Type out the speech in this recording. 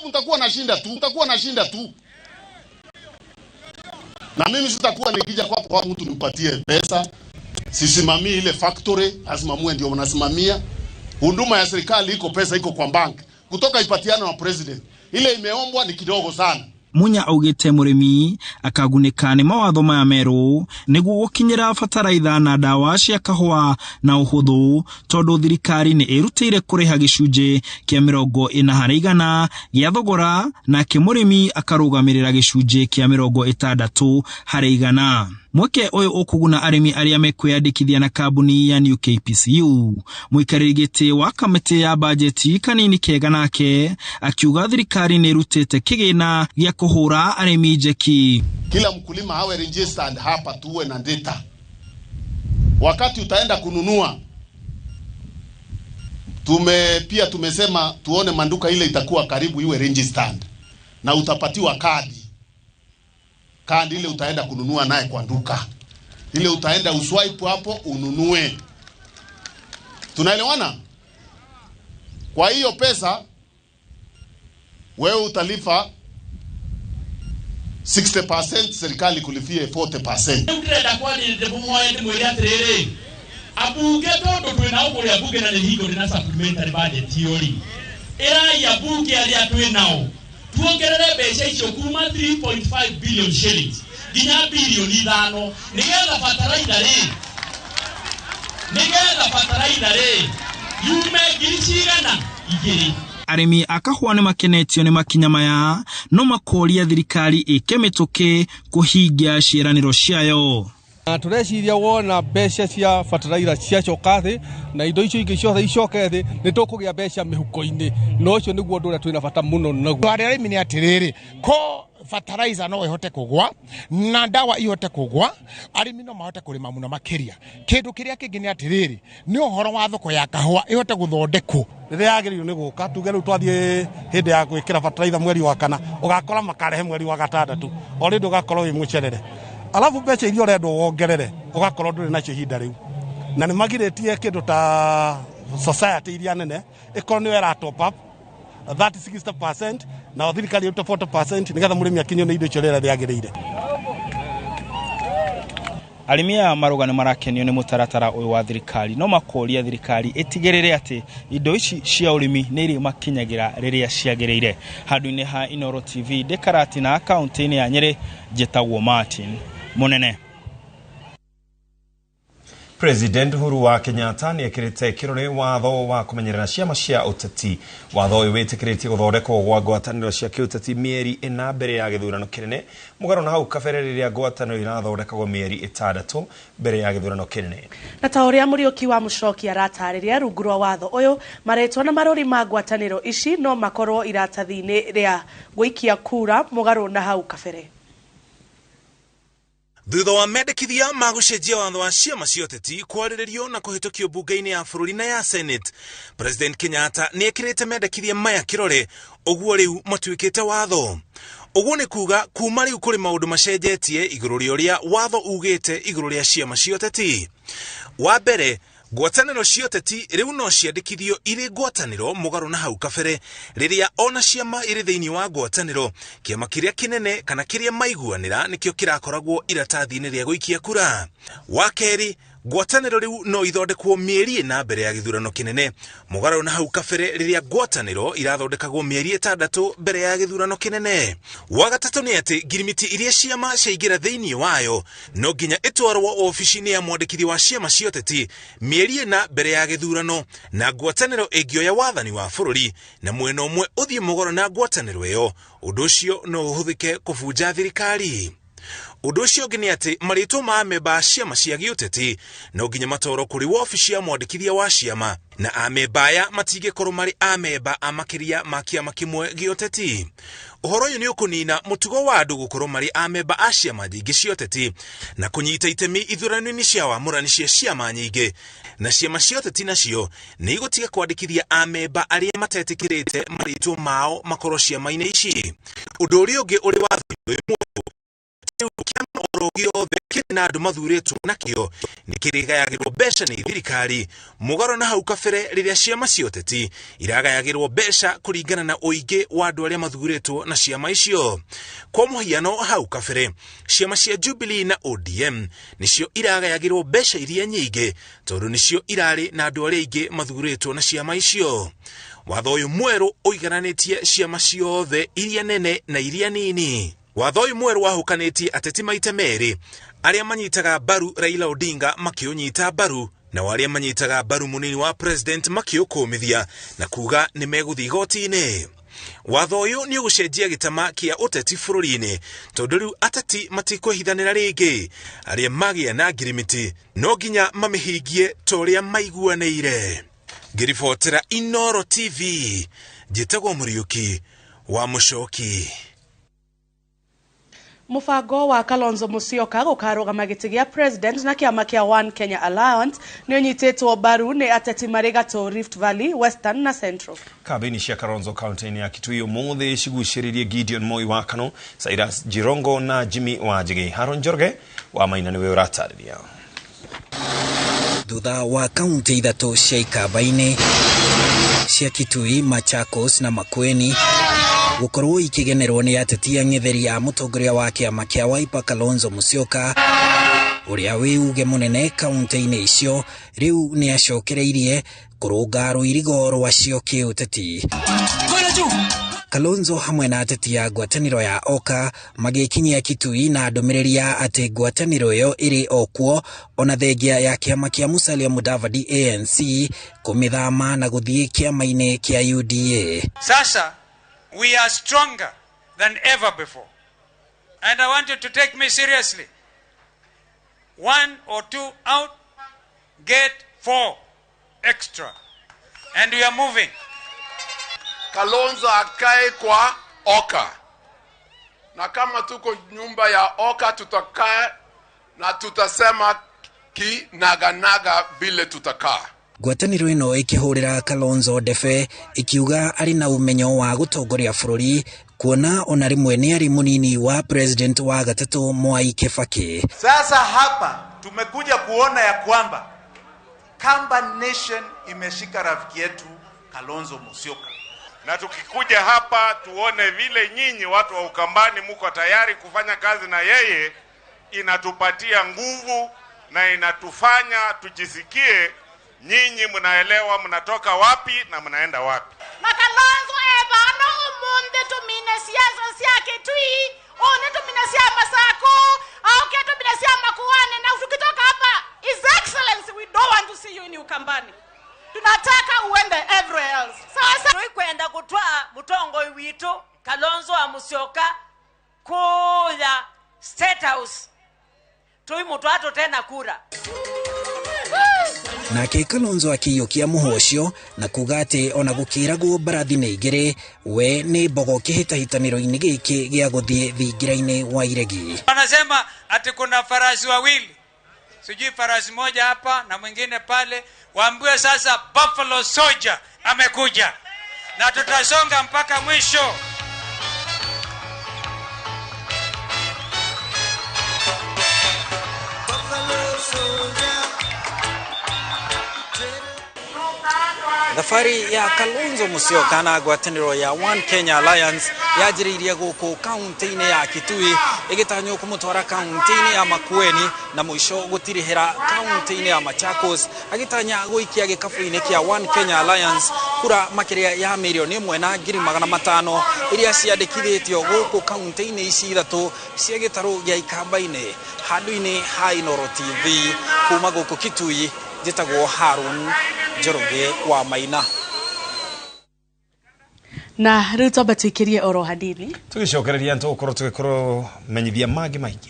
Mtakuwa nashinda tu, mtakuwa nashinda tu, na mimi sitakuwa nikija kwako kwa mtu nimpatie pesa. Sisimamii ile factory, lazima muwe ndio mnasimamia. Huduma ya serikali iko, pesa iko kwa bank, kutoka ipatiana na president, ile imeombwa ni kidogo sana. Munya augĩte mũrĩmi akagunĩka nĩ mawatho maya merũ nĩguo gũkinyĩra bataraitha na ndawa cia kahũa na ũhũthũ, tondũ thirikari nĩ ĩrutĩire kũrĩha gĩcunjĩ kĩa 40% gĩa thogora, nake mũrĩmi akarũgamĩrĩra gĩcunjĩ kĩa 60%. Mweke ũyũ ũkũguna arĩmi arĩa mekwĩyandĩkithia na kambuni ya New KPCU. Mũikarĩri gĩtĩ wa kamĩtĩ ya bajeti Kanini Kega nake akiuga thirikari nĩ ĩrutĩte kĩgĩna gĩa kũhũra arĩmi njeki. Kila mkulima awe registered hapa, tuwe na data. Wakati utaenda kununua, pia tumesema tuone manduka ile itakuwa karibu iwe registered, na utapatiwa kadi. Kadi ile utaenda kununua naye kwa duka ile, utaenda uswipe hapo ununue. Tunaelewana? Kwa hiyo pesa wewe utalipa 60%, serikali kulipie 40%. Rĩu ndĩrenda kwarĩrĩria mũmoe ndĩmwĩre atĩrĩrĩ, ambunge, tondũ twĩ nao kũrĩa mbunge na nĩ hingo ndĩ na supplementary budget iyo rĩ, ĩrai ambunge arĩa twĩ nao tuongerere mbeca icio kuma 3.5 billion shillings nginya bilioni 5, nĩgetha bataraitha rĩ yume ngiri cigana igĩrĩ. Arĩmi a kahũa nĩ makenetio nĩ makinya maya, no makoria thirikari ĩke mĩtũkĩ kũhingia ciĩranĩro ciayo. Na tũreciria wona mbeca cia bataraitha ciacoka thĩ na indo icio ingĩ ciothe icoke thĩ, nĩ tũkũgĩa mbeca mĩhuko-inĩ, na ũcio nĩguo ũndũ ũrĩa twĩna bata mũno naguo. Arĩa arĩmi nĩ atĩrĩrĩ, ko fertilizer no ĩhote kũgwa na ndawa ihote kũgwa, arĩmi no mahote kũrĩma mũno makĩria. Kĩndũ kĩrĩa kĩngĩ nĩ atĩrĩrĩ, nĩ ũhoro wa thoko ya kahũa ĩhote gũthondekwo. Rĩrĩa yagĩrĩirwo nĩ gũka, tuge rĩu twathiĩ hĩndĩ ya gwĩkĩra bataraitha mweri wa kana, ũgakora makarehe mweri wa gatandatũ, o rĩndĩ ũgakorwo wĩ mũcerere, alafu mbeca iria ũrendwo wongerere ũgakorwo ndũrĩ nacio ihinda rĩu, na nĩ magirĩtie kĩndũ ta society iria nene ĩkorwo nĩyo ĩra top up 30 60% na thirikari ĩrute 40%, nĩgetha mũrĩmi akinyio nĩ indo icio rĩrĩa rĩagĩrĩire. Arĩmi aya marauga nĩ marakenio nĩ mũtaratara ũyũ wa thirikari, no makoria thirikari ĩtigĩrĩre atĩ indo ici cia ũrĩmi nĩ irĩ makinyagĩra rĩrĩa ciagĩrĩire. Handũ-inĩ ha Inooro TV, ndĩ Karatina, kaunti-inĩ ya Nyĩrĩ, njĩtagwo Martin Mũnene. President Uhuru wa Kenyatta nĩ ekĩrĩte kĩrore watho wa kũmenyerera ciama cia ũteti. Watho ũyũ wĩtĩkĩrĩtie gũthondekwo gwa ngwatanĩro cia kĩũteti mĩeri 4 mbere ya gĩthurano kĩnene, mũgarũ na hau kabere rĩrĩa ngwatanĩro irathondekagwo mĩeri 6 mbere ya gĩthurano kĩnene. Na ta ũrĩa Mũriũki wa Mũcoki aratarĩria, rungu rwa watho ũyũ, marĩtwa na marũri ma ngwatanĩro ici no makorwo iratathi-inĩ rĩa gũikia kura, mũgarũ na hau kabere. Thutha wa mendekithia ma gũcenjia watho wa ciama cia ũteti kwarĩrĩrio na kũhĩtũkio mbunge-inĩ ya bũrũri na ya Senate, President Kenyatta nĩ ekĩrĩte mendekithia maya kĩrore, ũguo rĩu matuĩkĩte watho. Ũguo nĩ kuga kuma rĩu kũrĩ maũndũ macenjetie igũrũ rĩa ũrĩa watho ugĩte igũrũ rĩa ciama cia ũteti. Wa mbere, ngwatanĩro cia ũteti rĩu no ciandĩkithio irĩ ngwatanĩro, mũgarũ na hau kabere rĩrĩa ona ciama irĩ thĩinĩ wa ngwatanĩro, kĩama kĩrĩa kĩnene kana kĩrĩa maiguanĩra nĩkĩo kĩrakoragwo iratathi-inĩ rĩa gũikia kura. Wa kerĩ, ngwatanĩro rĩu no ithondekwo mĩeri 4 mbere ya gĩthurano kĩnene, mũgarũ na hau kabere rĩrĩa ngwatanĩro irathondekagwo mĩeri 6 mbere ya gĩthurano kĩnene. Wa gatatũ nĩ atĩ ngirimiti iria ciama ciaingĩra thĩinĩ wayo no nginya ĩtwarwo obici-inĩ ya mwandĩkithia wa ciama cia ũteti mĩeri 4 mbere ya gĩthurano, na ngwatanĩro ĩngĩoya wathani wa bũrũri na mwena ũmwe ũthiĩ mũgoro na ngwatanĩro ĩyo, ũndũ ũcio no ũhũthĩke kũbunja thirikari. Ũndũ ũcio ũngĩ nĩ atĩ marĩtwa ma amemba a ciama cia gĩũteti no nginya matwarwo kũrĩ wobici ya mwandĩkithia wa ciama, na amemba aya matingĩkorwo marĩ amemba a makĩria ma kĩama kĩmwe gĩũteti. Ũhoro ũyũ nĩ ũkũnina mũtugo wa andũ gũkorwo marĩ amemba a ciama nyingĩ cia ũteti na kũnyita itemi ithurano-inĩ cia wamũrani cia ciama nyingĩ, na ciama cia ũteti nacio nĩ igũtiga kwandĩkithia amemba arĩa matetĩkĩrĩte marĩtwa mao makorwo ciama-inĩ ici. Ũndũ ũrĩa ũngĩ ũrĩ watho-inĩ ũyũ mwerũ, kĩama oro Gĩothe kĩrĩ na andũ mathurĩtwo nakĩo nĩ kĩrĩgayagĩrwo mbeca nĩ thirikari, mũgarũ na hau kabere rĩrĩa ciama cia ũteti iragayagĩrwo mbeca kũringana na ũingĩ wa andũ arĩa mathurĩtwo na ciama icio. Kwa mũhiano, hau kabere ciama cia Jubilee na ODM nĩcio iragayagĩrwo mbeca iria nyingĩ tondũ nĩcio irarĩ na andũ arĩa aingĩ mathurĩtwo na ciama icio. Watho ũyũ mwerũ ũigananĩtie ciama ciothe iria nene na iria nini. Watho ũyũ mwerũ wahũkanĩtie ateti maita merĩ, arĩa manyitaga mbaru Raila Odinga makĩũnyita mbaru, nao arĩa manyitaga mbaru mũnini wa president makĩũkũmithia na kuga nĩ megũthiĩ igoti-inĩ. Watho ũyũ nĩ ũgũcenjia gĩtama kĩa ũteti bũrũri-inĩ tondũ rĩu ateti matikwĩhithanĩra rĩngĩ. Arĩa magĩa na ngirimiti no nginya mamĩhingie ta ũrĩa maiguanĩire. Ngĩribotera Inoro TV, njĩtagwo Mũriũki wa Mũcoki. Mũbango wa Kalonzo Musyoka gũkarũgama gĩtĩ gĩa president na kĩama kĩa One Kenya Alliance nĩ ũnyitĩtwo mbaru nĩ ateti marĩ gatũ Rift Valley, Western na Central. Kambĩini cia Kalonzo kaunti-inĩ ya Kitui ũmũthĩ cigucĩrĩirie Gideon Moi wa Kano, Cyrus Jirongo na Jimmy Wanjigi. Haron Njoroge wa Maina nĩwe ũratarĩria. Thutha wa kaunti ithatũ cia Ikamba-inĩ cia Kitui, Machakos na Makueni gũkorwo ikĩgenerwo nĩ ateti ang'etheri a mũtongoria wa kĩama kĩa Wiper Kalonzo Musyoka, ũrĩa wĩ uge mũnene kaunti-inĩ icio, rĩu nĩ acokereirie kũrũnga rũirigo rwacio kĩũteti. Kalonzo hamwe na ateti a ngwatanĩro ya Oka magĩkinyia Kitui na ndũmĩrĩri ya atĩ ngwatanĩro ĩyo ĩrĩ o kuo ona thengia ya kĩama kĩa Musalia Mudavadi ANC kũmĩthama na gũthiĩ kĩama-inĩ kĩa UDA. Sasa we are stronger than ever before. And I want you to take me seriously. 1 or 2 out, get 4 extra. And we are moving. Kalonzo akae kwa Oka. Na kama tuko nyumba ya Oka tutakaa na tutasema kinaganaga vile tutakaa. Ngwatanĩro ĩno ĩkĩhũrĩra Kalonzo ndebe ikiuga arĩ na ũmenyo wa gũtongoria bũrũri kuona ona rĩmwe nĩ arĩ mũnini wa president wa gatatũ Mwai Kibaki. Sasa hapa tumekuja kuona ya kwamba Kamba Nation imeshika rafiki yetu Kalonzo Musyoka. Na tukikuja hapa tuone vile nyinyi watu wa Ukambani muko tayari kufanya kazi na yeye, inatupatia nguvu na inatufanya tujisikie nyinyi mnaelewa mnatoka wapi na mnaenda wapi. Na Kalonzo ebano umunde tumine siasa sia Kitui, one tumine sia Masako, au ke tumine sia Makuane, na ukitoka hapa His Excellency, we don't want to see you in Ukambani. Tunataka uende everywhere else. Sasa tuikwenda kutwaa mutongo witu Kalonzo wa Musyoka kuya State House. Tuimutwa tena kura. Nake Kalonzo akĩiyũkia mũhwa ũcio na kuga atĩ ona gũkĩragwo mbarathi nĩ igĩrĩ, we nĩ mbogo kĩhĩtahĩtanĩro-inĩ gĩkĩ gĩa gũthiĩ thingira-inĩ wa iregi. Wanasema ati kuna farasi wawili, sijui farasi moja hapa na mwingine pale. Waambiwe sasa Buffalo Soldier amekuja na tutasonga mpaka mwisho. Thabari ya Kalonzo Musyoka na ngwatanĩro ya One Kenya Alliance yanjĩrĩirie gũkũ kaunti-inĩ ya Kitui ĩgĩtanywo kũmũtwara kaunti-inĩ ya Makueni na mũico gũtirihĩra kaunti-inĩ ya Machakos, agĩtanya gũikia gĩkabũ-inĩ kĩa One Kenya Alliance kura makĩria ya 1,500,000 iria ciandĩkithĩtio gũkũ kaunti-inĩ ici ithatũ cia gĩtarũ gĩa Ikamba-inĩ. Handũ-inĩ ha Inoro TV kuma gũkũ Kitui, njĩtagwo Harun Njoroge wa Maina. Na rĩu twambe tũikĩrie oro hanini tũgĩcokereria nĩtũgũkorwo tũgĩkorwo menyithia mangĩ maingĩ.